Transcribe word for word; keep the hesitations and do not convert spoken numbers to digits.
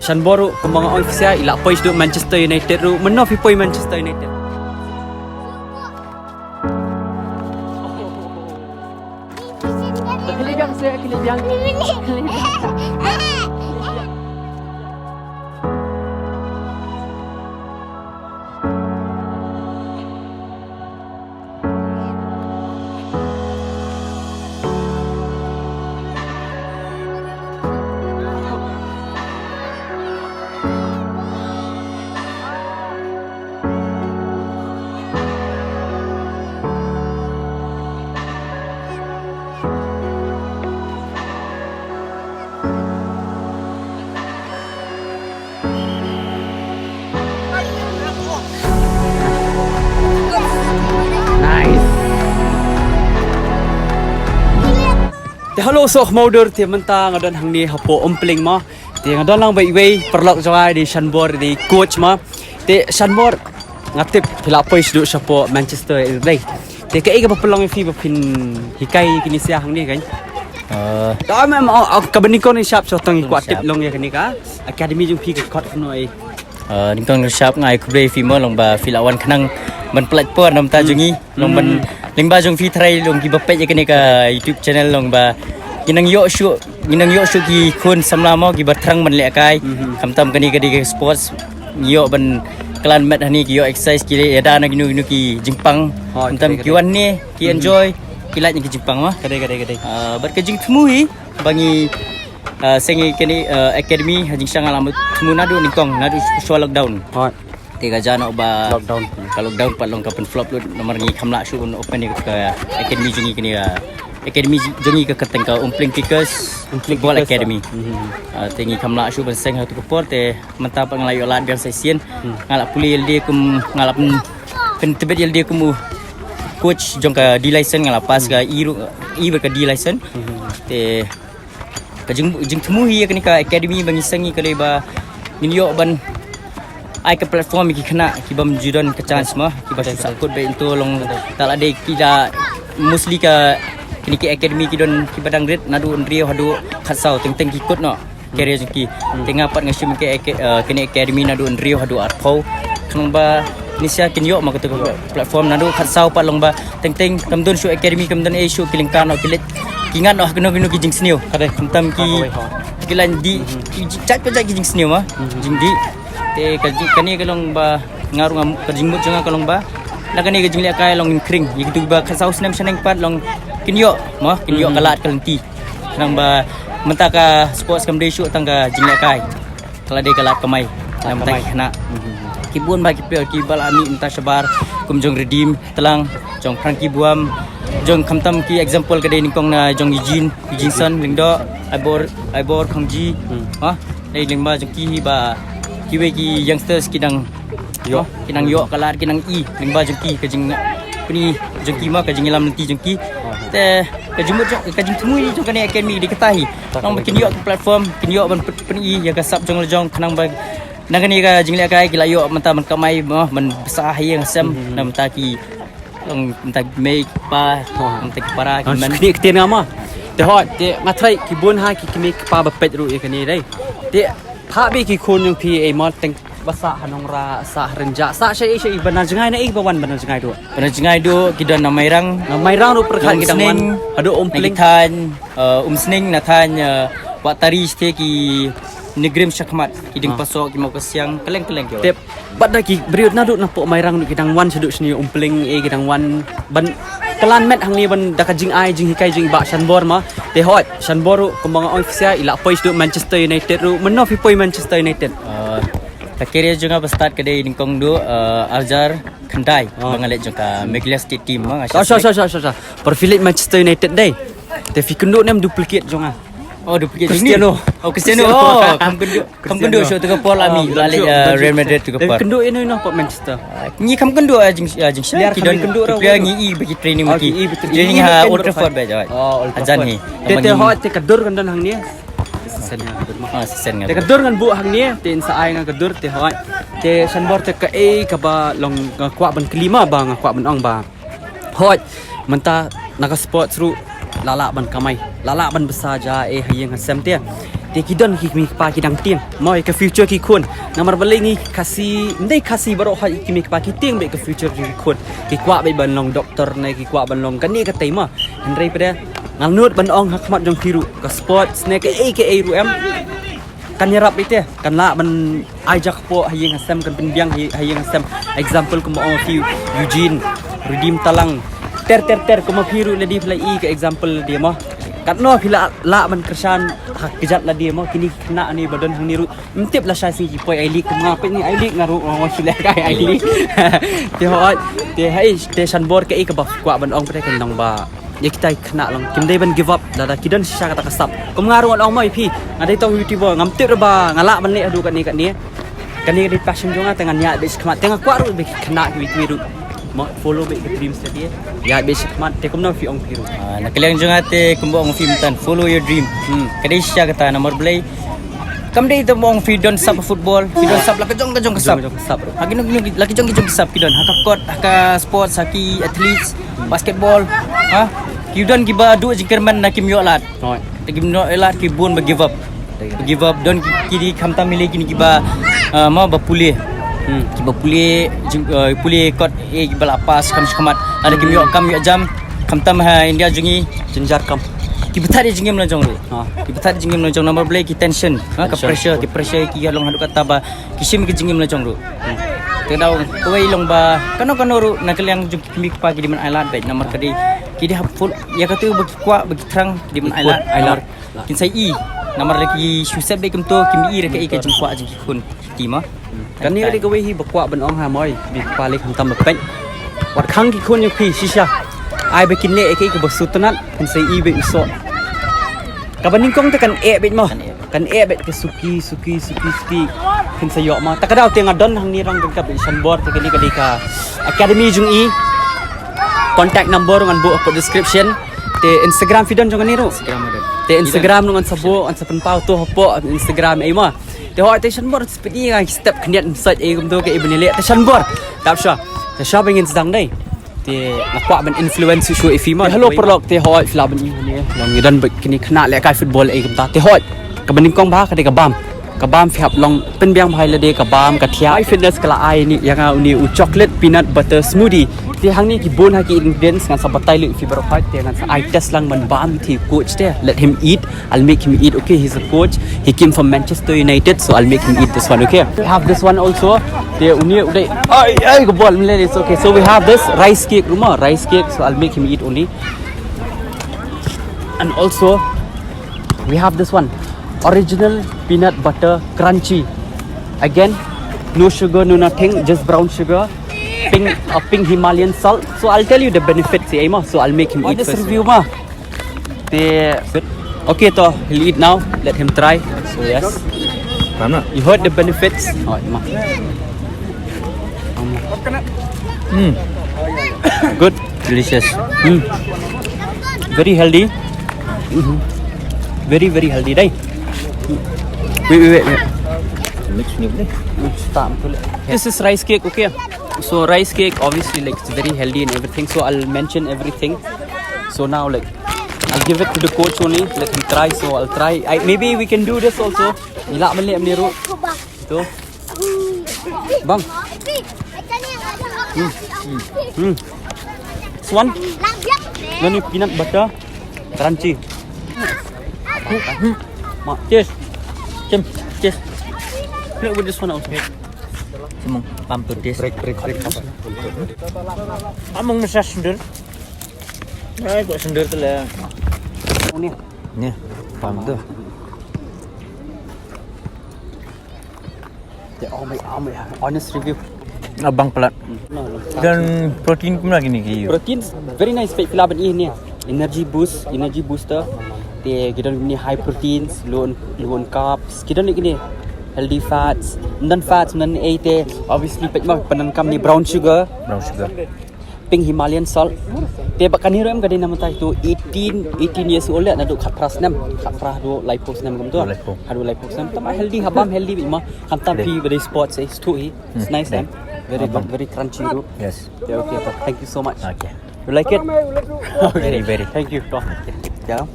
Shanbor ruh kumba nga ong phi sha, i la poi shaduh Manchester United ruh. Mynno phi poi Manchester United? Khlieh biang seh, khlieh biang. Nice. Te hello soh khmaudur, te mynta nga don hangne hapoh Umpling mo. Te nga don lang bad iwei paralok jong nga, i dei Shanbor, i dei coach mo. Te Shanbor, nga tip phi la poi shaduh shapoh Manchester United. Te kaei kaba pynlong ïa phi ba phin hikai kine sia hangne kan? Eh, Te am, am, oh, oh, kaba nyngkong nyngshap shuh tang, kwah tip long ïa kane ka academy jong phi ka khot kumno ei? Eh, nyngkong nyngshap nga ai khublei ïa phi mo, long ba phi la wan khnang ban pynlait por na bynta jong ngi, long ban, lyngba jong phi tharai long kiba peit ïa kane ka YouTube channel, long ba ngi nang ïoh shuh, ngi nang ïoh shuh ki khun samla mo kiba thrang ban lehkai. Khamtam kane ka dei ka sports, ngi ïoh ban klan met hangne, ki ïoh exercise, ki ïada na kino kino ki jingpang. Khamtam ki wan hangne ki enjoy, ki lait na ki jingpang mo. Ka dei, ka dei, ka dei. Ah, bad ka jingthmu hi ba ngi, ah, seng ïa kane, ah, academy, ha jingshisha nga la thmu naduh nyngkong, naduh shuwa lockdown. Te ka jia noh ba ka lockdown pat long ka pynflop lut, namar ngi kham lah shuh ban open ïa ka academy jong ngi kane, ah, academy jong ngi ka kyrteng ka Umpling Kickers Football Academy. Ah, te ngi kham lah shuh ban seng ha tu ka por, te mynta pat nga la ïoh lad biang sa shisien. Nga la pule ïalade kum, nga la pyn, pyntbit ïalade kum u coach jong ka D license, nga la pass ka E ruh, E bad ka D license. Te ka jing, jingthmu hi ïa kane ka academy ba ngi seng hi ka dei ba ngin ïoh ban ai ka platform ïa ki khynnah ki bym ju don ka chance mo, kiba shu sah kut beit. Ntu long, te la dei ki da mostly ka, kine ki academy ki don kiba dang rit naduh hynriew haduh khatsaw, teng teng ki kut noh career jong ki. Te nga pat nga shim ka, eh, kane academy naduh hynriew haduh arphew, khnang ba ngi sha kin ïoh ma kata ka platform. Naduh khatsaw pat long ba teng teng kam don shuh academy, kam don ei shuh, ki lyngkar noh, ki leit, ki ngat noh ha kino kino ki jingsniew. Khamtam ki, ki laiñ dih, ki jait pa jait ki jingsniew mo, jingdih. Te ka jing, kane ka long ba nga ruh nga, ka jingmut jong nga ka long ba na kane ka jinglehkai long ngin khring ïa kito kiba khatsaw snem shaneng pat, long kin ïoh mo, kin ïoh ka lad ka lynti. Khnang ba mynta ka sports kam dei shuh tang ka jinglehkai, ka la dei ka lad kamai na bynta ki khynnah. Ki bun bha ki player kiba la mih mynta shabar, kum jong Redeem Tlang, jong Frankie Buam, jong, khamtam ki example ka dei nyngkong na jong Eugene, Eugene Son Lyngdoh, Aibor, Aibor Khongji. Ha, dei lyngba jong ki hi ba kiwei ki youngsters ki dang ïoh, ki dang ïoh ka lad, ki dang i lyngba jong ki, ka jingpyni jong ki mo, ka jingïalam lynti jong ki. Te ka jingmut jong, ka jingthmu jong kane academy dei kata hi, long ba kin ïoh ka platform, kin ïoh ban pyn, pyni ïa ka sap jong la jong, khnang ba na kane ka jinglehkai ki la ïoh mynta ban kamai mo, ban bsa ha ïing ha sem, na bynta ki, long, bynta ki mei ki pa, bynta ki para ki men. Kine ktien nga mo. Te hooid, te nga tharai ki bun ha ki kmie ki kpa ba peit ruh ïa kane dei. Te phah beit ki khun jong phi ei mo, teng ba sah ha nongrah, sah ha rynjah, sah shaei shaei, ba na jngai, na ei ba wan ba na jngai duh? Ba na jngai duh ki don na Mairang. Na Mairang ruh pyrkhat ki dang wan. Haduh Umpling, na ki thaiñ, eh, Umsning, na thaiñ, eh, Wahtari, shatei ki Nongrim shakhmat, ki Diengpasoh, ki Mawkasiang, kylleng kylleng ki wan. Te bad da ki briew naduh napoh Mairang ruh ki dang wan shaduh shane Umpling, eh, ki dang wan ban klan met hangne ban da ka jingai jinghikai jong i Bah Shanbor mo. Te hooid, Shanbor ruh kumba nga ong phi sha, i la poi shaduh Manchester United ruh. Mynno phi poi Manchester United? Ah, ka career jong nga ba start ka dei nyngkong duh, ah, arhajar khyndai, ba nga leit jong ka Meghalaya State Team mo, nga sha select. Sha sha sha sha sha. Por phi leit Manchester United dei, te phi kynduh ne em duplicate jong nga? Oh, duplicate jong ni? Cristiano. Oh, Cristiano. Oh, kam kynduh. Kam kynduh shuh tu ka por la mih, la leit, ah, Real Madrid tu ka por. Kynduh ïano ïano hapoh Manchester? Ah, ngi kam kynduh, ah, jing, ah, jingshai. Player ki don, kynduh ki player ngi i ba ki training ma ki. Training ha Old Trafford ba jai. Oh, Old Trafford. Te te hooid, te ka dur kan don hangne. Shisien nga ka dur mo. Ah, shisien nga. Te ka dur ngan buh hangne, te yn sa ai nga ka dur, te hooid. Te Shanbor, te kaei kaba long nga kwah ban kylli mo, ba nga kwah ban ong ba hooid, mynta na ka sports ruh la lah ban kamai, la lah ban bsa ja eh ha ïing ha sem te. Te ki don ki kmie ki kpa ki dang tieng mo ïa ka future ki khun. Namar balei ngi Khasi, ym dei Khasi baroh, ha ki kmie ki kpa ki tieng beit ka future ki khun. Ki kwah beit ban long doktor ne ki kwah ban long kane katei mo. Hynrei pat de nga nud ban ong ha khmat jong phi ruh, ka sports ne kaei kaei ruh em, kan ïarap ïa te, kan lah ban ai jakpoh ha ïing ha sem, kan pynbiang ha ïing ha sem. Example kumba ong phi, Eugene, Redeem Talang, ter ter ter, kumba phi ruh lade phi la i ka example lade mo. Katno phi lah, lah ban kyrshan ha kjat lade mo. Kine ki khynnah ne ba don hangne ruh, ym tip lashai sngi ki poi I-League, kum nga peit ne I-League, nga ruh nga wan shu leh ka I-League. Te hooid, te hai, te shanbor kaei kaba kwah ban ong pat de, kan long ba ïa kita ki khynnah long, kim dei ban give up lada ki don shisha kata ka sap. Kum nga ruh ngan ong mo ïa phi, nga dei tang YouTuber, ngam tip ruh ba nga lah ban leh haduh katne katne. Kane ka dei passion jong nga, te ngan ïaid beit shakhmat, te nga kwah ruh ba ki khynnah kiwei kiwei ruh mo follow beit ki dreams lade, ïaid beit shakhmat. Te kumno phi ong phi ruh? Ah, na ka liang jong nga te kumba ong phi mynta, follow your dream. Hmm. Ka dei shisha kata, namar balei, kam dei tang ba ong phi don sap football, phi don sap la ka jong ka jong ka sap. Jong ka jong ka sap ruh. Ha kino kino, la ki jong ki jong ki sap ki don, ha ka court, ha ka sports, ha ki athletes, basketball, ha? Ki don kiba duh jingkyrmen na kim ïoh lad. Hooid. Te kim ïoh lad ki bun ba give up. Ba give up, don ki, ki dei khamtam hi lei kine kiba, ah, mo ba pule. Hmm. Kiba pule, jing, ah, pule kot, eh, kiba la pass kam shakhmat. Lada kim ïoh kam ïoh jam, khamtam ha India jong ngi. Jynjar kam. Kiba thad ïa jingim la jong ruh. Ha. Kiba thad ïa jingim la jong, namar balei, ki tension, ha, ka pressure, ki pressure ki long haduh katta ba ki shim ki jingim la jong ruh. Hmm. Te daw kawei long ba kano kano ruh na ka liang jong ki kmie ki kpa ki dei ban ailad beit, namar ka dei, ki dei hap full ïa katu ba ki kwah ba ki thrang, ki dei ban ailad, ailad. Namar kin sa i, namar lada ki shu set beit kumto, kim i ruh kaei ka jingkwah jong ki khun ki kti mo. Kane ka dei kawei hi ba kwah ban ong ha mo ïa ki kmie ki kpa lei, khamtam ba peit. Wat khang ki khun ïa phi shisha, ai ba kin leh ïa kaei kaba sngewtynnat, kin sa i beit u soh. Kaba nyngkong te kan eh beit mo. Kan eh beit, ka suki suki suki suki. Kin sa ïoh mo. Ta ka daw te nga don hangne rong ryngkat bad i Shanbor, te kane ka dei ka academy jong i. Contact number ngan buh hapoh description. Te Instagram phi don jong kane ruh? Instagram nga don. Te Instagram ruh ngan sa buh, ngan sa pynpaw to hapoh Instagram ei mo. Te hooid, te Shanbor, spit i nga step khyndiat ym sait ei kumto kaei ban ïaleh. Te Shanbor, tap sha. Te sha ba ngin sdang dei. Te nga kwah ban influence shuh shuh ïa phi mo. Hello paralok, te hooid phi lah ban i hangne, long ngi don bad kine khynnah lehkai football ei kumta. Te hooid, kaba nyngkong bha ka dei ka bam. Ka bam phi hap long pynbiang bha ïa lade, ka bam, ka thiah. My Fitness ka la ai ïa nga une u chocolate peanut butter smoothie. Te hangne ki bun ha ki ingredients, ngan sa batai lut ïa phi baroh hooid. Te ngan sa eye test lang ban bam, te coach te, let him eat. I'll make him eat, okay? He's a coach. He came from Manchester United, so I'll make him eat this one, okay? We have this one also. Te une u dei, ai, ai, ka bol, mlele, it's okay. So we have this rice cake, ruh mo, rice cake, so I'll make him eat only. And also, we have this one, original peanut butter crunchy. Again, no sugar, no nothing, just brown sugar. Pink, uh, pink Himalayan salt. So I'll tell you the benefits, eh, mo. So I'll make him eat first. Honest review mo. Te, okay, to, he'll eat now. Let him try. So, yes. Faham tak? You heard the benefits. Oh, ma. Hmm. Good. Delicious. Hmm. Very healthy. Mhm. Very, very healthy, dai. Wait, wait, wait, wait. Mix ni boleh. Mix tak betul. This is rice cake, okay? So rice cake, obviously, like, it's very healthy and everything. So I'll mention everything. So now, like, I'll give it to the coach only. Let him try. So I'll try. I, maybe we can do this also. Ila mali amni ru. Tu. Bang. Hmm. Hmm. This one. Nani peanut butter crunchy. Hmm. Ma, cheers. Cheers. Cheers. Look with this one also. Semong pam tu taste. Break, break, break. Among masa sendiri. Ai, kok sendiri tu lah. Ni. Ni, pam tu. Te, oh my, oh my, honest review. Abang pelat. Dan protein kumno kini ki? Protein very nice, phi lah ban ïoh ni. Energy boost, energy booster. Te ki don ni high proteins, low in, low in carbs. Ki don ni kini healthy fats. Ym don fats, ym don ei te. Obviously, phi ma pyndonkam ni brown sugar. Brown sugar. Pink Himalayan salt. Te ba kane ruh em ka dei na mynta tu eighteen, eighteen years old, naduh khatphra snem, khatphra haduh laiphew snem kumtu. Laiphew. Haduh laiphew snem. Tang ba healthy, hap bam healthy beit ma. Khamtam phi ba dei sports, eh, stu hi. It's nice, em. Very good, very crunchy ruh. Yes. Yeah, okay, okay. Thank you so much. Okay. You like it? Very, very. Thank you. Yeah.